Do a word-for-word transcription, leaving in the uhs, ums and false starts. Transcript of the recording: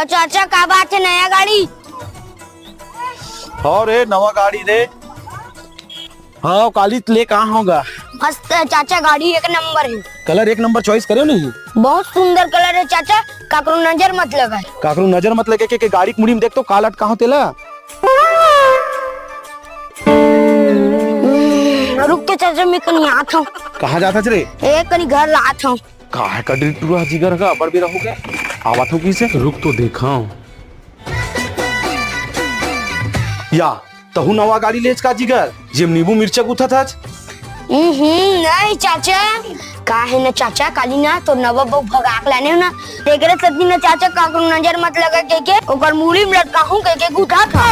अउ चाचा, का बात हे, नया गाड़ी? अउ रे, नवा गाड़ी रे। हाँ, काली ले कहाँ होगा? मस्त हे चाचा, गाड़ी एक नंबर हे। कलर एक नंबर चॉइस करे नहीं? बहुत सुंदर कलर हे चाचा, काकरो नजर मत लगे। काकरो नजर मत लगे के, के गाड़ी के मुड़ी में देख तो, का लटका हो तेला। रुक तो चाचा, मैं कनी आत हूँ। कहाँ जात हस रे? ए, कनी घर ला आत हूँ। का हे कटरी टूरा जिगर का, अब्बड़ बेरा हो गे, आवत हूँ कइसे? रुक तो देखा। या, तहू नवा गाड़ी लेच का जिगर, जेम नींबू मिर्चा गुथत हच? हम्म, नहीं चाचा, का हे ना चाचा, काली ना तोर नवा बहू भगा के लाने हो ना, तेकरे सेती ना चाचा, काकरो नजर मत लगे के, के ओकर मुड़ी में लटकाहूँ के, के गुथा था।